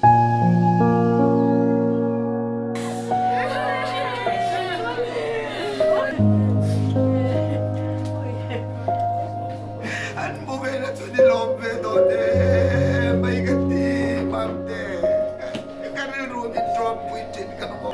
An mu ve na chu ni lawm ve dawn e mai ka ti Mamte. Ka rilru min ṭawm pui ṭhin ka hmu.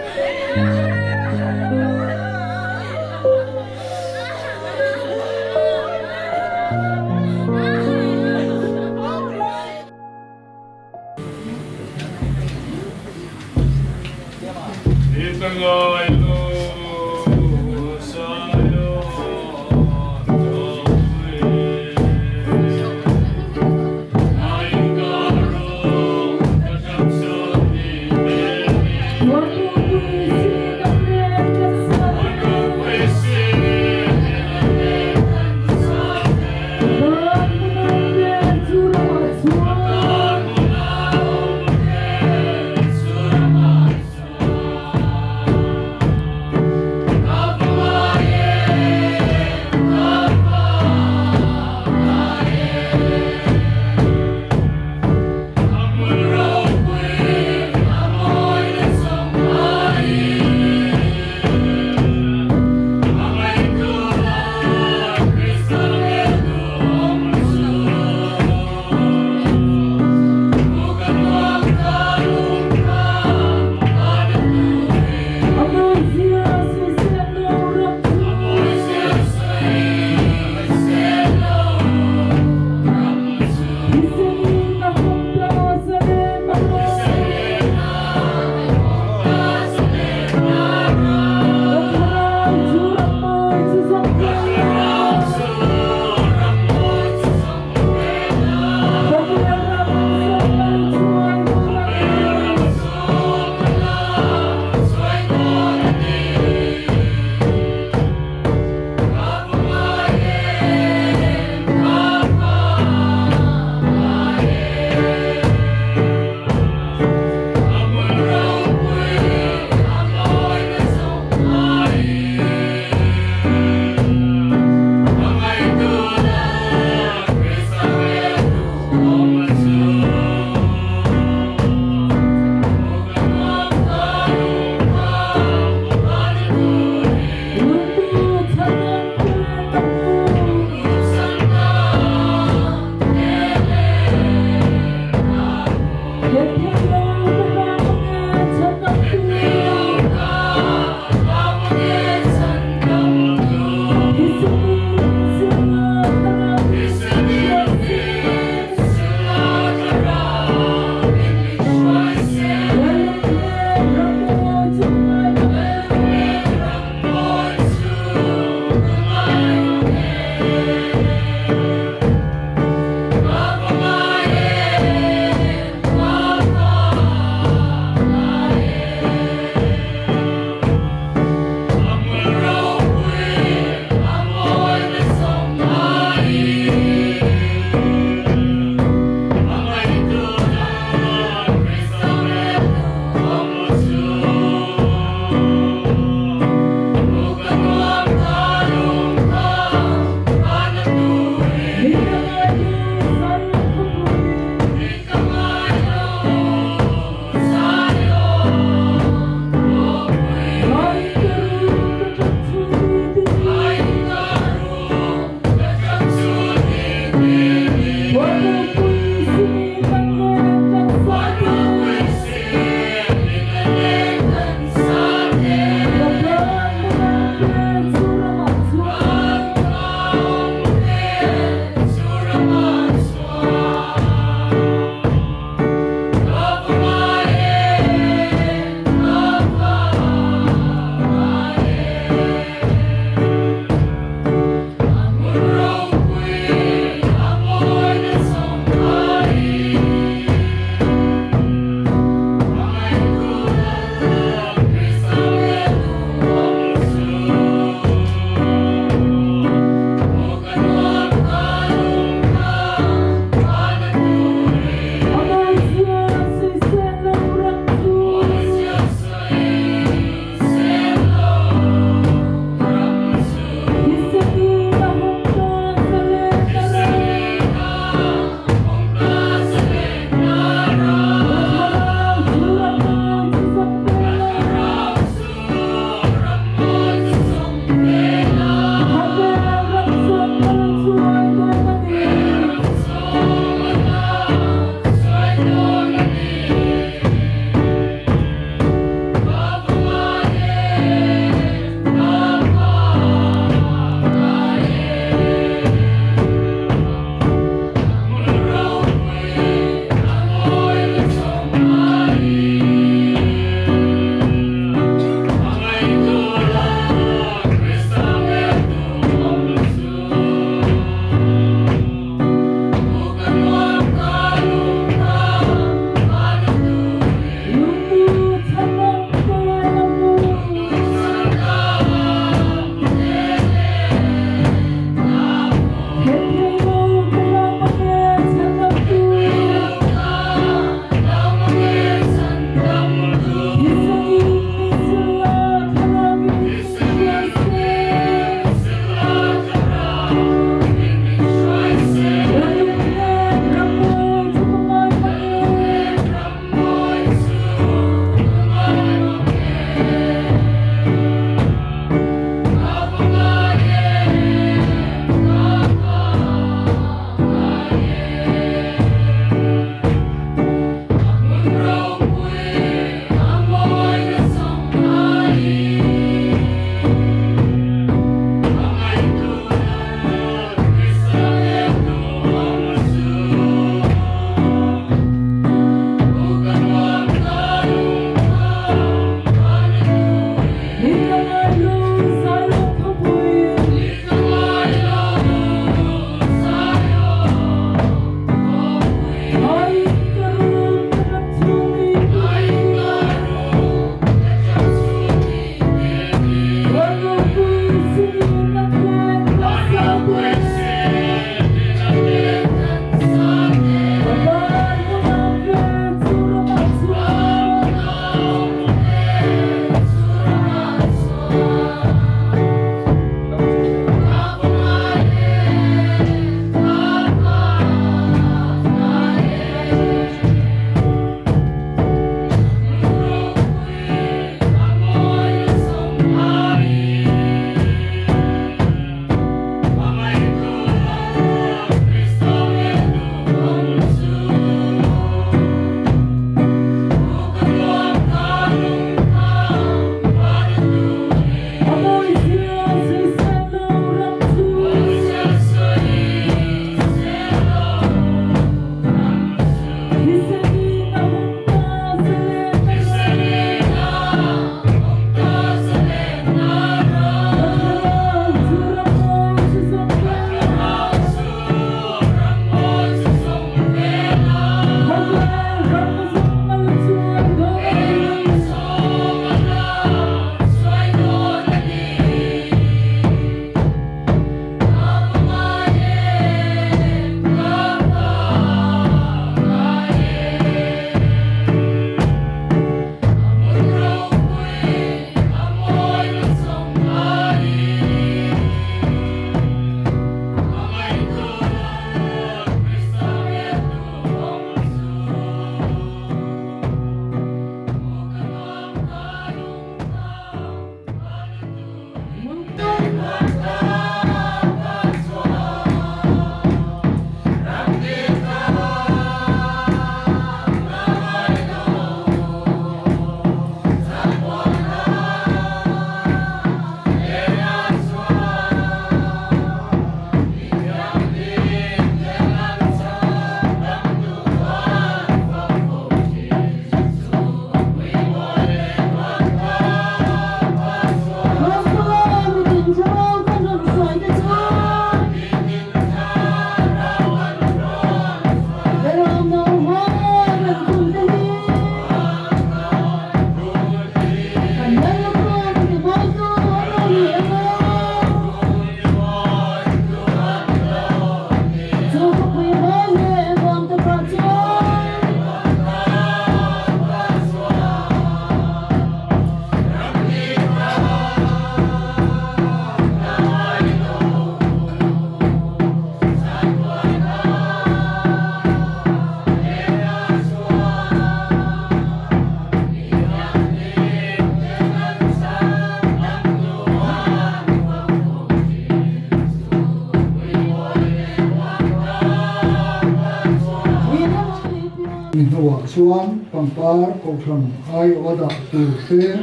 hnuah chuan pangpar kohhran aiawh a dah tur te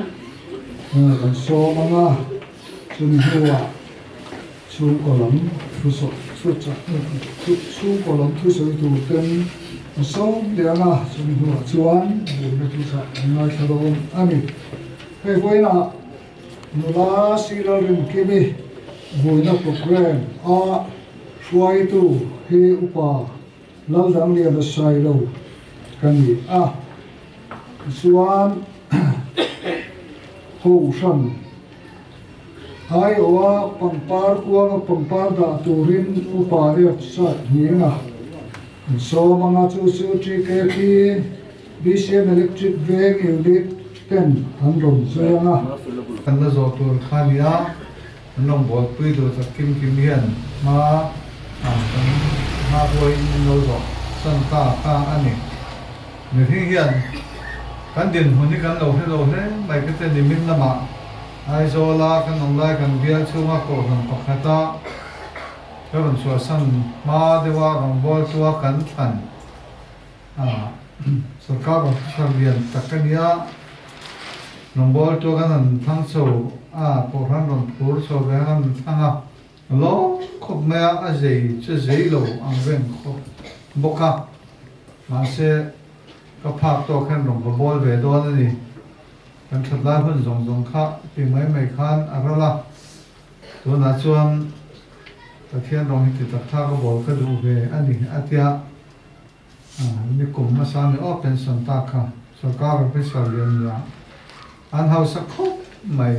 kan sawm ang a, chumi hnuah chhungkaw lam chhungkaw lam thusawi tur ten an sawm leh ang a, chumi hnuah chuan buaina thuchah an ngaithla dawn a ni. Hei vawiinah Nula Sila Rimkimi buaina programme a hruaitu hi Upa Laldangliana Sailo ka ni a, tichuan Kohhran aiawha pangpar kuanga pangpar dah turin Upa F Sat Hninga an sawm anga chu chu TKP BCM Electric Veng Unit ten an rawn zui ang a. Kan la zawh tur kha nia, an rawn buaipui duh tak kim kim hian hma ah kan hma huaiin an lo zawh san ta kha a ni. Mihring hian kan dinhmun hi kan lo hre lo hle mai ka che nimin lamah Aizawla kan awm lai kan bial chhunga kohhran pakhata ka rawn chhuahsan hma deuha rawngbawltu a kan thlan A Sorkar officer lian tak a nia, Lawngbawl chu kan han thlang chho a, Kohhran rawn phur chho ve an han thlang a, a lawm khawp mai a, a zei chu zei lo ang reng khawp bawk a, mahse ka phak tawk hian rawn va bawl ve dawn a ni, kan that lai hun zawng zawng kha ti mai mai khan a ral a, tunah chuan Pathian rawng hi ti tak thlak a bawl ka duh ve a ni a tia. Nikum hmasa ni aw pension ta kha sorkar officer lian nia an hausa khawp mai.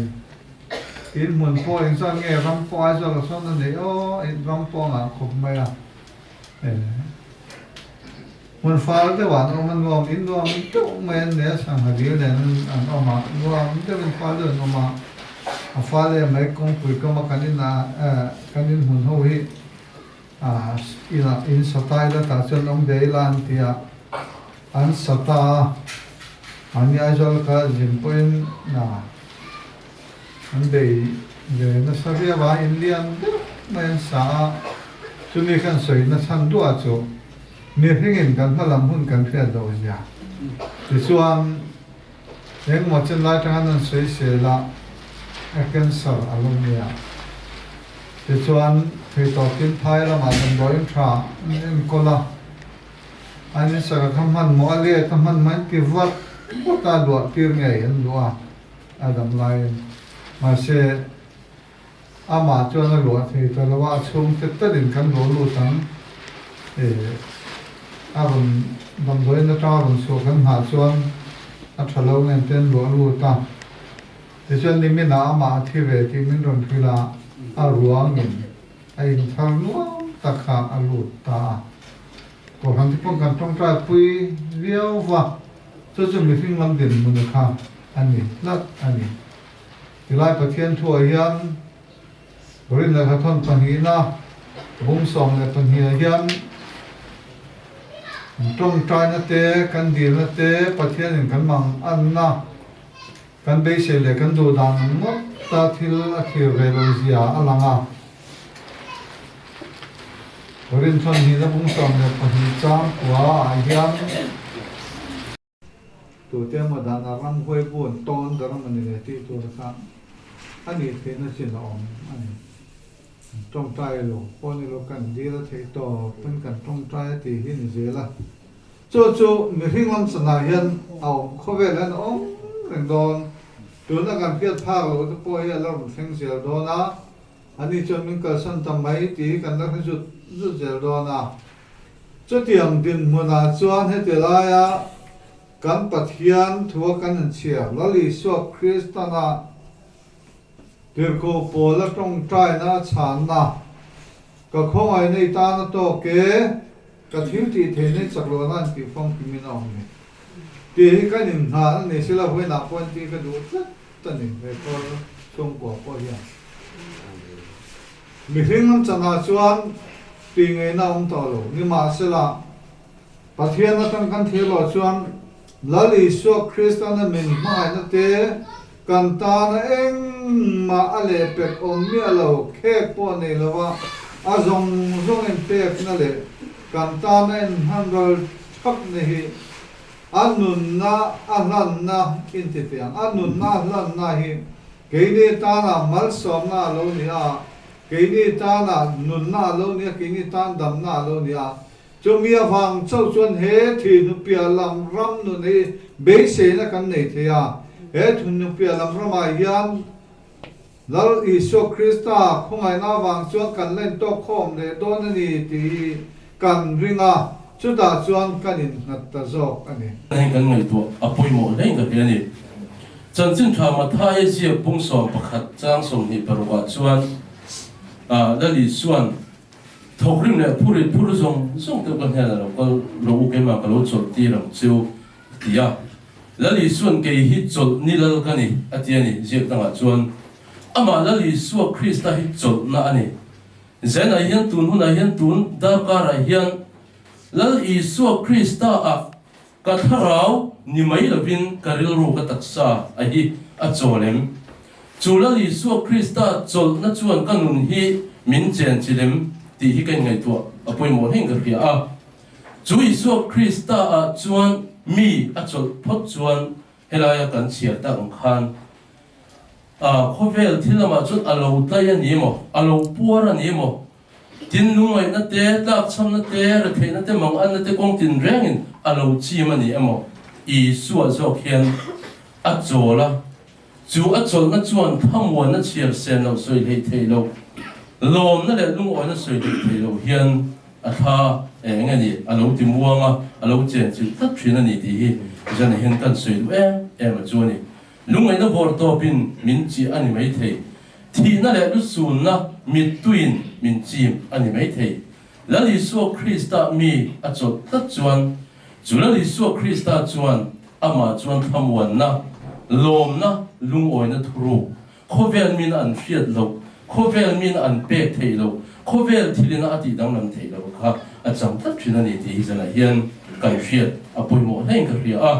In hmun pawh engzat nge ram pawh Aizawl ah sawn a nei aw in ram pawh a ngah khawp mai a. Hmun fal deuh ah an awm a nuam in nuam deuh mai an nei a sangha dil nen an awm a nuam deuh in fal deuh an awm a a fal em mai kawngpui kam a kan in ah kan in hmun ho hi Inah in sata ila tah chuan awm ve ila an ti a, an sata a, mahni Aizawl kha zin pawhin an bei ve nasa viau a, in lian deuh mai an sa a, chumi khan sawi nachhan duah chu mihringin kan hma lam hun kan hriat loh zia tichuan engmaw chen lai atanga an sawi sel a, a cancer a lo nia. Tichuan, theitawpin phai lamah damdawiin tha an enkawl a, an insaka kha hmanhmawh a let a, hmanhmawh an ti vat vat a, luah tir ngei an duh a, a dam laiin. Mahse, amah chuan a luah thei ta lo a, a chhungte talin kan luah lut ang eh a rawn damdawiin atanga rawn chhuah kan nghah chuan a tha lo ngen te an luah lut a. Tichuan niminah amah a thi ve tih min rawn hrilh a, a ruangin a inthar nuam tak kha a lut ta a. Kohhran te pawh kan tawngtai pui viau va, chu chu mihring lam dinhmun kha a ni tlat a ni. Tilai Pathian thuah hian Rin lehkha thawn pahnihna bung 12 ah hian tawngtaina te, kan dilna te, Pathianin kan mang anna, Kan beisei leh kan duh dan ang ngawt ta thil a thlir ve lo zia a lang a. Rinchhawn hnihna bung 12 chang kua ah hian tute emaw dan a ram huai bun tawn ber a ni le tih tur kha a nih theihna chin a awm a ni. Kan tawngtai lo pawh ni lo kan dil a theih tawp in kan tawngtai a tih hi ni zel a. Chu chu mihring lam chanah hian a awm khawvel hian a awm reng dawn. Tuna kan hriat phak loh te pawh hi a la rawn thleng zel dawn a, ani chuan min kalsan ta mai tih hi kan la hre zut zut zel dawn a. Chutiang dinhmunah chuan heti laia kan Pathian thua kan inchhiar Lal Isua Kristana Tirhkoh Paula tawngtaina a chhanna, Ka khawngaihna i tan a tawk e, Ka thil tih theih nei chak lo nan tih famkim in a awm ni. Tih hi kan inhnal a ni sila vawiinah pawh an tih ka duh tlat a ni Rekawr chhungkua pawh hian. Mihring lam chanah chuan tih ngaihna a awm tawh lo. Nimahsela, Pathian atang kan thlir loh chuan Lal Isua Kristana min hmangaihna te kan tana engmah a lehpek awm miah lo, khek pawh nei lova a zawng zawng inpekna leh kan tana inhmanral thakna hi. A nunna a hlanna inti teh ang. A nunna a hlanna hi keini tana malsawmna a lo ni a, keini tana nunna a lo ni a, keini tan damna a lo ni a. Chumi avang chauh chuan he thihnupiah lam ram nun hi beiseina kan nei thei a. He thihnupiah lam ramah hian Lal Isua Krista khawngaihna avang chuan kan la intawk khawm leh dawn a ni tih hi kan ring a, chutah chuan kan innghat ta zawk a ni. Heng kan ngaihtuah a pawimawh hle in ka hria a ni. Chanchin tha Mathaia ziak bung 11 chang 26 ah chuan Lal Isua'n thawkrim leh phurit phur zawng zawng te ka hnenah lo kal rawh u keimah ka lo chawlh tir ang chu a ti a. Lal Isua'n kei hi chawlh ni lal ka ni, a ti a ni. Ziak dangah chuan, Amah Lal Isua Krista hi chawlhna a ni. Zenah hian tun hunah hian tun darkarah hian Lal Isua Krista-ah ka thlarau ni mai lovin ka rilru ka taksa a hi a chawl em? Chu Lal Isua Krista chawlhna chuan ka nun hi min chen chilh em? tih hi ka inngaihtuah a pawimawh hlein ka hria a. Chu Isua Krista-ah chuan mi a chawlh phawt chuan helaia kan chhiar tak ang khan a khawvel thil lamah chuan a lo tlai a ni emaw, a lo puar a ni emaw, tin lungngaihna te, tlakchhamna te, retheihna te, manganna te kawng tinrengin a lo chim a ni emaw, Isua zawk hian a chawl a, chu a chawlhna chuan thlamuanna chhiar sen loh sawi hleih theih loh, lawmna leh lungawina sawi hleih theih loh hian a thla eng nge ni a lo ti muang a, a lo chen chilh tlat thin a ni tih hi Jana hian kan sawi duh em em a chu a ni. Lungngaihna vawr tawpin min chiah a ni mai thei. Thihna leh lusunna mittuiin min chim a ni mai thei. Lal Isua Krista mi a chawlh tlat chuan, chu Lal Isua Krista chuan amah chuan thlamuanna, lawmna, lungawina thuruk, khawvel mina an hriat loh, khawvel mina an pek theih loh, khawvel thilina a tih danglam theih loh kha a chang tlat thin a ni tih hi zanah hian kan hriat a pawimawh hlein ka hria a.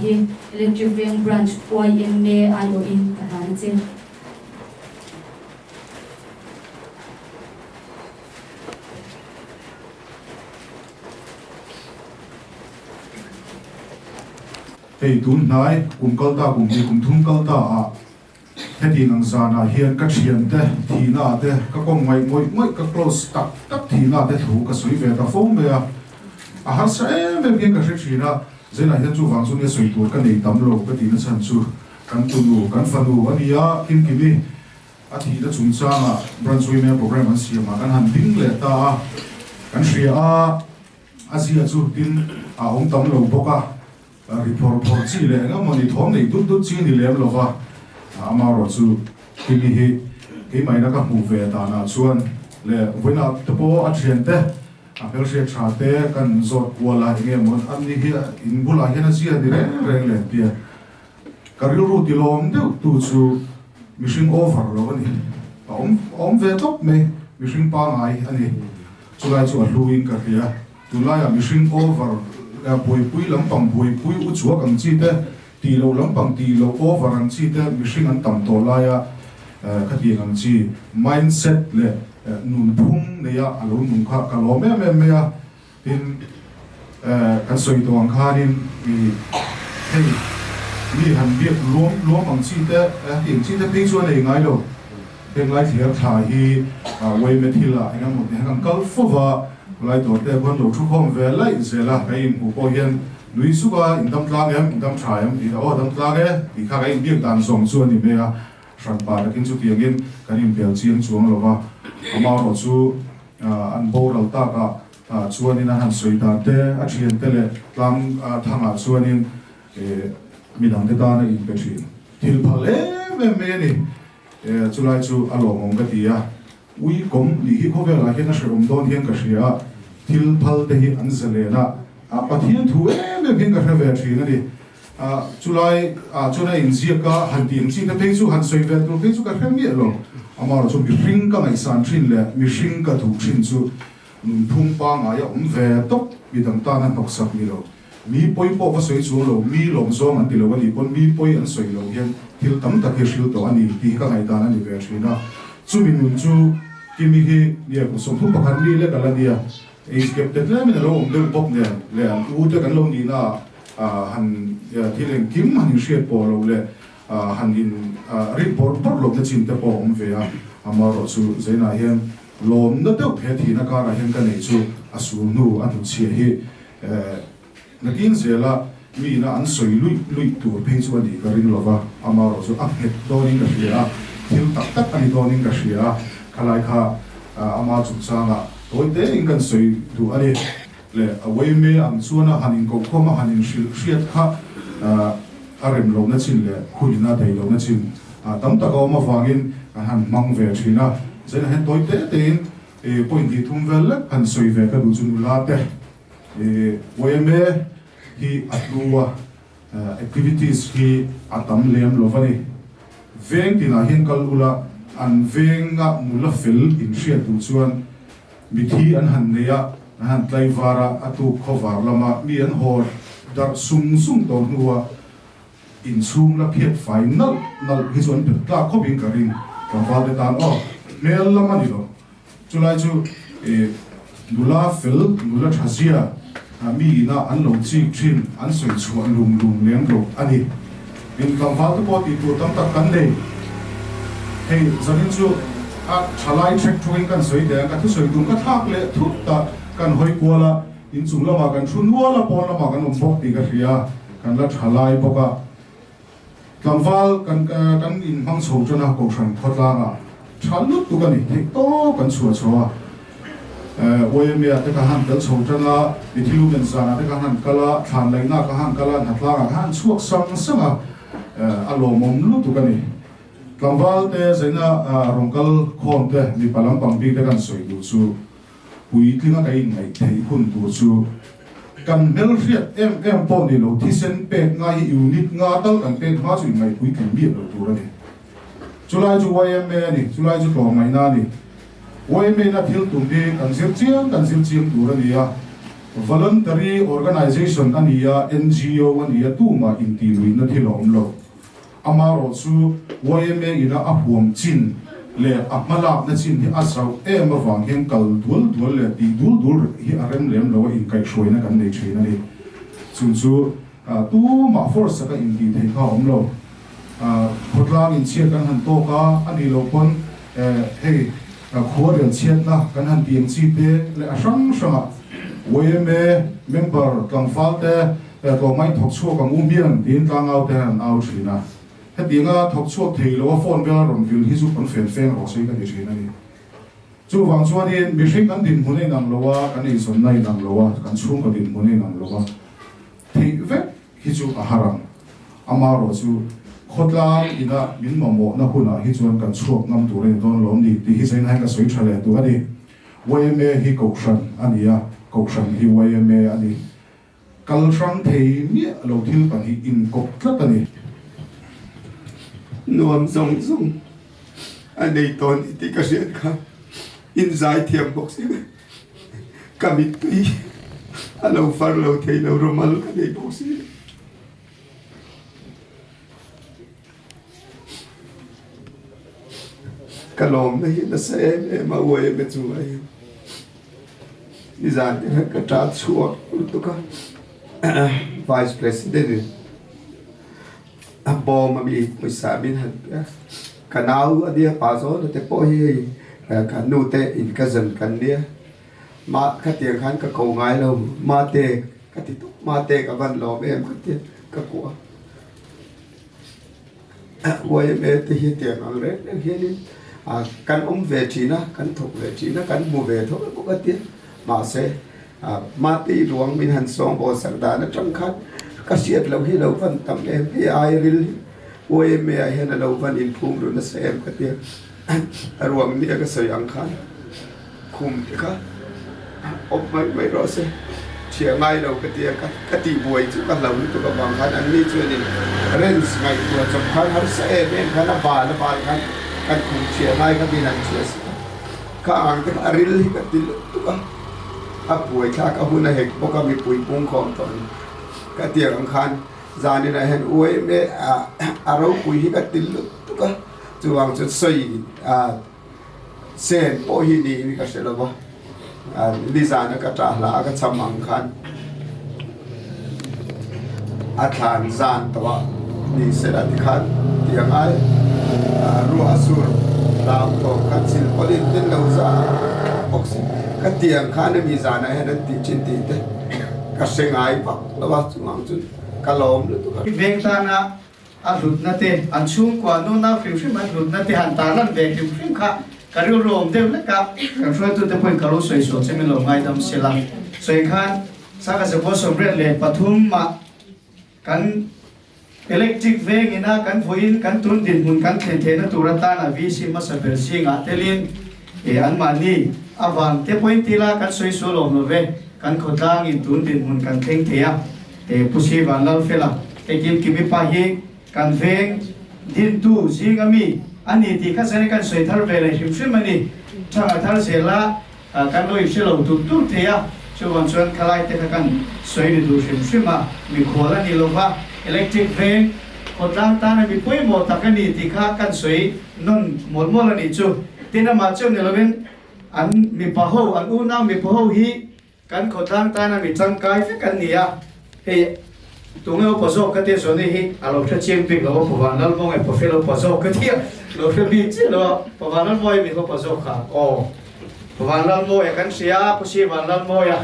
hi Electric Veng Branch yma aiawhin ka hlan a che. Hei tun hnai kum kal ta kum hnih kum thum kal ta ah heti ngang zan ah hian ka thian te thihna ah te ka kawm ngaih ngawih ngawih ka close tak tak thihna ah te thu ka sawi ve ta fo mai a, a harsa em em hian ka hre thin a, zenah hian chuvang chu nia sawi tur ka nei tam lo ka tihna chhan chu kan tunu kan fanu a ni a Kimkimi A thihna chungchangah Branch Women Programme an siamah kan han ding leh ta a, kan hria a, a zia chu tin a awm tam lo bawk a, ri phawr phawr chi leh eng emaw ni thawm nei dut dut chi ni lem lo va, amaherawh chu Kimi hi keimahina ka hmuh ve danah chuan leh vawiinah te pawh a thiante a hmelhriat tha te kan zawt kual a, eng emaw an ni hi in bulah hian a zia ni reng reng leh tia. Ka rilru tilawm deuh tu chu mihring over lo a ni. A awm a awm ve tawp mai, mihring pangngai a ni. Chulai chu a hluin ka hria. Tunlaiah mihring over buaipui lampang buaipui u chuak ang chi te, tih loh lampang tih loh over ang chi te mihring an tam tawh laia khatiang ang chi mindset leh nunphung neia a lo nung kha ka lawm em em mai a. Tin, kan sawi tawh ang khanin i hei mi han biak luam luam ang chi te, hetiang chi te phei chu a nei ngai lo. Heng lai thliar thla hi Wayme thil ah eng emaw ti hian kan kal fo va, khawlai dawr te khuan lo thu khawm ve laih zel a, kan inhmuh pawh hian nui suk a, in dam tlang em, in dam tha em tih aw dam tlang e tih kha kan inbiak dan zawng chu a ni mai a, hranpa takin chutiangin kan inbel chiang chuang lo va, amaherawh chu an boral takah chuanin an han sawi dan te, a thiante leh tlang thangah chuanin midangte tan a inpe thin. Thil phal em em mai a ni. Chulai chu a lawmawm ka ti a, ui kawm nih hi khawvelah hian a hrehawm dawn hian ka hria a, thil phal te hi an zalen a, a Pathian thu em em hian ka hre ve thin a ni. Chulai ah chuan a inziak a, han tih ang chi te phei chu han sawi ve tur phei chu ka hre miah lo. Amaherawhchu mihring ka ngaihsan thin leh mihring ka duh thin chu Nunphung pangngai a awm ve tawp, midang tan a hnawksak ni lo. Mi pawi pawh va sawi chuang lo, mi lawm zawng an ti lo a nih pawn mi pawi an sawi lo hian thil tam tak hi hril tawh a ni tih hi ka ngaihdan a ni ve thin a. Chumi nun chu Kimi hi nia kum 31 mi lek a la nia, age gap te tlemin a lo awm deuh bawk nen leh an u te kan lo nihna ah han thil engkim han inhriat pawh lo leh han in rin bawrh bawrh lohna chin te pawh a awm ve a, amaherawh chu Zainah hian Lawmna deuh he thihna karah hian ka neih chu a sul hnu a hnutchhiah hi nakin zela miina an sawi luih luih tur phei chu a nih ka ring lova, amaherawh chu a nghet dawnin ka hria a, thil tak tak a ni dawnin ka hria a, khalai kha ama chungchangah tawi tein kan sawi duh a ni. Le a uaime ang chuan a han inkohkhawm a han inhrilh hriat kha a rem lohna chin leh hunin a daih lohna chin tam tak a awm avangin kan han hmang ve thin a. Zainah hian tawi te tein point hnih thum vel lek han sawi ve ka duh chu nula te uaime hi a hlu a, activities hi a tam lem lo va ni. Veng tinah hian kal ula an venga nula fel inhriat duh chuan Mithi an han nei a, an han tlaivar a, a tuk khawvar lama mi an haw darh sung sung tawh hnua inchhung la phiat fai nalh nalh hi chu an bet tlak khawpin ka ring. Tlangval te tan aw hmel lam a ni lo. Chulai chu nula fel, nula tha zia mi ina an lo chik thin, an sawi chhuah lum lum lem lo a ni. In tlangval te pawh tih tur tam tak kan nei. Hei zanin chu a tha lai ṭhek ṭhukin kan sawi teh a, ka thusawi tum ka thlak leh thut ta, kan hawi kual a, inchung lamah kan thu nual a, pawn lamah kan awm bawk tih ka hria, kan la tha lai bawk a. Tlangval kan kan inhmang chho ṭan a, Kohhran khawtlangah tha lutuk a ni, theih tawp kan chhuah chho a. YMA-ah te ka han tel chho ṭan a, Mithilu Menzanah te ka han kal a, thlan laihnaah ka han kal a, hnatlangah ka han chhuak sang sang a, a lawmawm lutuk a ni. Tlangval te zaina rawn kal khawm te, mipa lampang bik te kan sawi duh chu puitlinga ka inngaih theih hun tur chu kan hmelhriat em em pawh ni lo, thisen pek ngai hi unit nga tal kan pek hma chu inngaih puitling miah lo tur a ni. Chulai chu YMA a ni, chulai chu tlawmngaihna a ni. YMA-na thil tum hi kan zir chiang kan zir chiang tur a ni a. Voluntary Organization a ni a, NGO a ni a, tumah intihluihna thil a awm lo. Amaherawhchu yma ina a huam chin leh a hmalakna chin hi a zauh em avang hian kal dual dual leh tih dul dul hi a rem lem lo a, inkaihhruaina kan nei thin a ni. Chu chu tumah force taka intih theih kha a awm lo. Khawtlang inchhiat kan han tawk a, a nih loh pawn hei khuarel chhiatna kan han tih ang chi te leh a hrang hrangah yma member tlangval te tlawmngaih thawk chhuak ang u mian tiin tlangau te hian an au thin a. Hetianga thawk chhuak thei lo a phone vel a rawn vil hi chu kan fen feng rawh se ka ti thin a ni. Chuvang chuanin mihring kan dinhmun a inang lo a, kan eizawnna a inang lo a, kan chhungkaw dinhmun a inang lo a, theih vek hi chu a har ang. Amaherawh chu khawtlang ina min mamawhna hunah hi chuan kan chhuak ngam tur a ni dawn lawm ni tih hi zain hian ka sawi tha leh duh a ni. Yma hi kohhran a ni a, kohhran hi yma a ni. Kal hrang thei miah lo thil pahnih inkawp tlat a ni. Nuam zawng zawng a nei tawh ni tih ka hriat kha inzaithiam bawk si. Ka mittui a lo far lo thei lo rumal ka nei bawk si. Ka lawmna hi nasa em em a uai em e chungah hian nizan te khan ka tan chhuak lutuk a Vice President in a bawm ami pawisa min han pe a ka nau a nia pa zawn a te pawh hi hei ka nu te in cousin kan nia mah khatiang khan ka ko ngai lo mate ka ti tawp mate ka van lawm em ka ti ka kuah a yma te hi tiang ang reng reng hianin kan awm ve thin a kan thawk ve thin a kan hmu ve tho bawk a tia mahse Mate i ruang min han sawng bawl sak dan atang khan ka hriat loh hi lo van tam em hei ai ril hi yma ah hian a lo van inphum ru nasa em ka tia a ruang nia ka sawi ang khan khum te kha awm mai mai rawh se thiah ngai lo ka tia ka tih buai chu ka hlau lutuk avang khan an ni chuanin rents ngaihtuah chawp khan harsa em em khan a bal a bal khan kan khum thiah ngai kha min han thiah si a kha ang te kha a ril hi ka ti lutuk a. A buai thlak a hun a hek bawk a mipui pungkhawm tawh a ni. Ka tiang ang khan zaninah hian uaim e a ropui hi ka ti lutuk a, chuvang chuan sawi sen pawh hi niin ka hre lo va, nizana ka ṭah hla a ka cham ang khan a thlan zan tawh a ni sela tikhan tih a ngai ruah a sur hlau tawp kha chil pawlin tin lo za bawk si ka tiang khan a mi zanah hian an tih thin tih te ka hre ngai vak lo a chuvang chu ka lawm lutuk a. Veng tana a hlutna te, an chhungkua nunau hrim hrim an hlutna te han tarlan ve hrim hrim kha ka rilru awm deuh hlek a, kan hruaitute pawhin ka lo sawi sual che min lo ngaidam sela sawi khan Sangha Zakua 73 mah kan electric veng ina kan vawiin kan tun dinhmun kan thlen theihna tur atana VC hmasa ber zingah telin e anmahni avang te pawhin tila kan sawi sual awm lo ve, kan khawtlangin tun dinhmun kan thleng thei a. He Pu Sivan Lalfela te Kim Kimi pa hi kan veng dintu zing a mi a ni tih kha zan kan sawi thar ve leh hrim hrim a ni. Thanga thar zela kan lo inhre lo tur tur thei a, chuvang chuan khalai te kha kan sawi ri duh hrim hrim a, mikhual a ni lova, electric veng khawtlang tana mi pawimawh tak a ni tih kha kan sawi nawn mawlh mawlh a nih chu. Tin amah chiah ni lovin an mipa ho, an unau mipa ho hi Kan khawtlang tana mi tangkai vek an ni a, hei tunge upa zawk ka tia Johnny hi a lo hre chiang bik lo a, Pavan Lalmawnge Pafel upa zawk ka tia lo hre bik chiah lo a, Pavan Lalmawia mi upa zawk kha aw Pavan Lalmawia kan hria a, Pu Sivan Lalmawia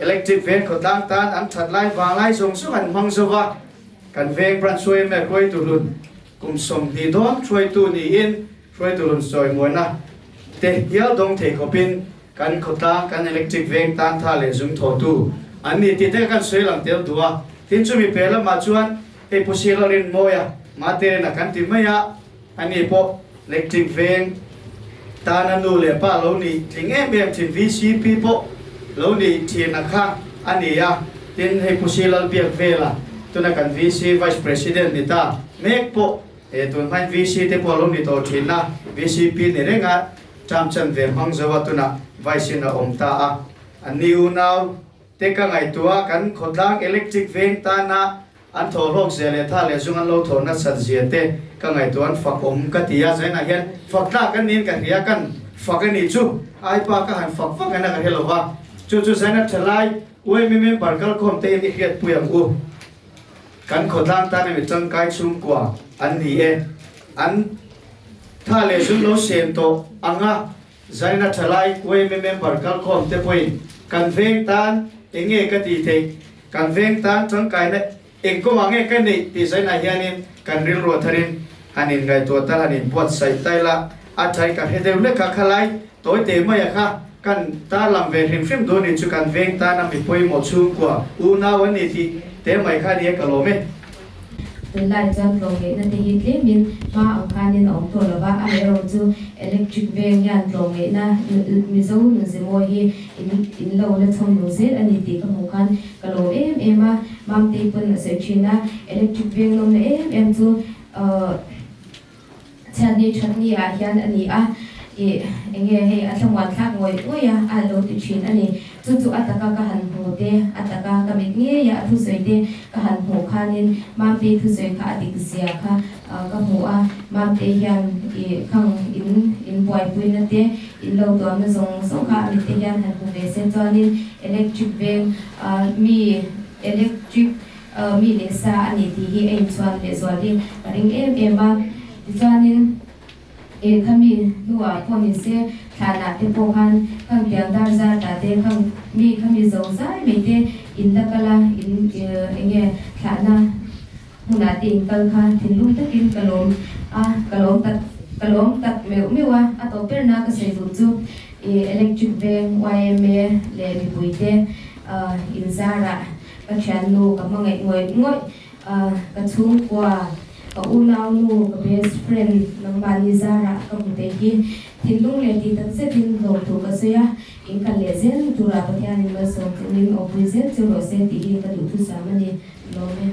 electric veng khawtlang tan an that lai vanglai zawng zawng an hmang zo va, kan veng branch yma hruaitu hlun kum 20 dawn hruaitu niin hruaitu hlun sawimuana te hial dawng thei khawpin Kan khawtlang, kan electric veng tan tha leh zum thawhtu an ni tih te kan sawi lang tel duh a. Tin chumi pe lamah chuan hei Pu Sila Rinmawia Materena kan ti mai a, ani pawh electric veng tana nu leh pa lo nih tling em em thin VCP pawh lo nih thin a kha a ni a. Tin hei Pu Sila Biakvela tuna kan VC Vice President ni ta mek pawh he tun hmain VC te pawh lo ni tawh thin a, VCP ni reng a. Term chan ve hmang zo a tunah Vice in a awm ta a, an ni unau te ka ngaihtuah kan khawtlang electric veng tana an thawh hlawk zia leh tha leh zung an lo thawh nasat zia te ka ngaihtuah an fak awm ka ti a, zainah hian fak tlak an niin ka hria kan fak a nih chu ai pa ka han fak vak ena ka hre lo va, chu chu zaina thalai UMA member kalkhawm te hian i hriatpui ang u. Kan khawtlang tana mi tangkai chhungkua an ni e, an tha leh zung lo sem tawh anga Zaina thalai UMA member kalkhawm te pawhin kan veng tan eng nge ka tih theih, kan veng tan tangkaina eng kawngah nge ka neih tih Zainah hianin kan rilru a tharin han inngaihtuah tal han inbuatsaih ta ila a thai ka hre deuh lek a, khalai tawi te mai a kha kan tarlang ve hrim hrim duh ni chu kan veng tana mi pawimawh chhungkua unau an ni tih te mai kha nia ka lawm e. Tunlai chuan tlawmngeihna te hi tlemin hma ang khanin a awm tawh lo va, amaherawh chu electric veng hian tlawmngeihna Mizo nunzemawi hi in in lo la chhawm nung zel a ni tih ka hmuh khan ka lawm em em a, Mamtei pawn a sawi thin a, electric veng lawmna em em chu Chhiatni thatni ah hian a ni a, ih enge hei a thlamuan thlak ngawih ngawih a, a lo ti thin a ni. Chu chu a taka ka han hmu te, a taka ka mit ngei a a thusawi te ka han hmuh khanin Mamtei thusawi kha a dik zia kha ka hmu a, Mamtei hian ih khang in in buaipuina te, in lo tuamna zawng zawng kha a mit te hian han hmu ve se chuanin electric veng mi electric Mi leh sa a ni tih hi a inchhuan leh zual hi ka ring em em a. Tichuanin eh khami hnuah pawh ni se thlanah te pawh khan khang tiang dar zar ta te khang mi khami zo zai mai te in la kal a, in eng nge thlahna hmunah te in kal kha thinlung takin ka lawm a, ka lawm tak ka lawm tak meuh meuh a. A tawp berna ka sawi duh chu ih electric veng yma leh mipuite inzarah Ka thiannu ka hmangaih ngawih ngawih a, ka chhungkua, ka unaunu, ka best friend nangmahni zarah ka hmu thei hi thinlung leh tih tak zetin hlawm tur ka sawi a, in kal leh zel na turah Pathianin malsawm chungin awpui zel che rawh se tih hi ka duhthusam a ni. Lawm e.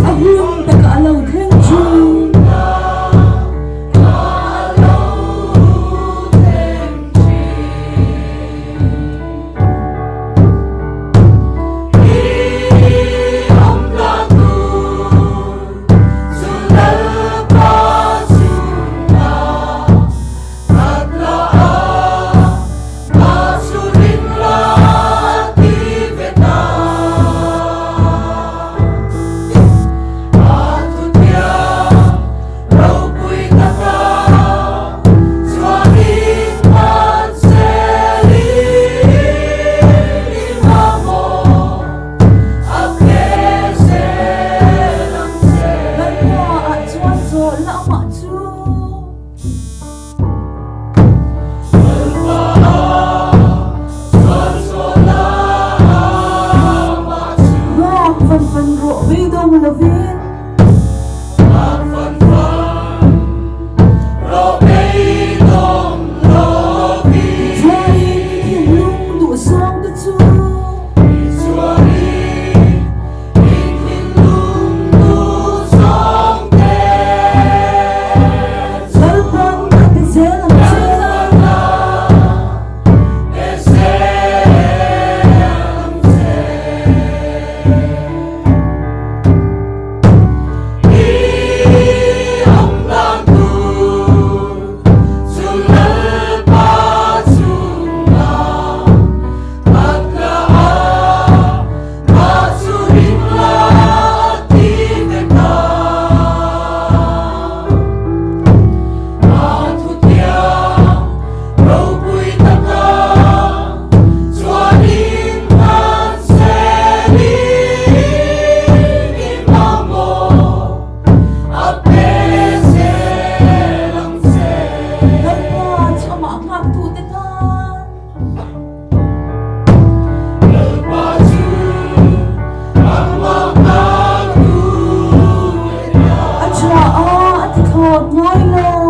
A hun takah a lo thleng thin. Lalpa ah chuan chawl la amah chu. Vak van van rawh beidawng lovin. Chuanin i thinlung duhsawng te chu. Lalpan a ti zel ang che. Lalpa chu amah nghaktute tan. A chhuah a, a ti thlawt ngai lo.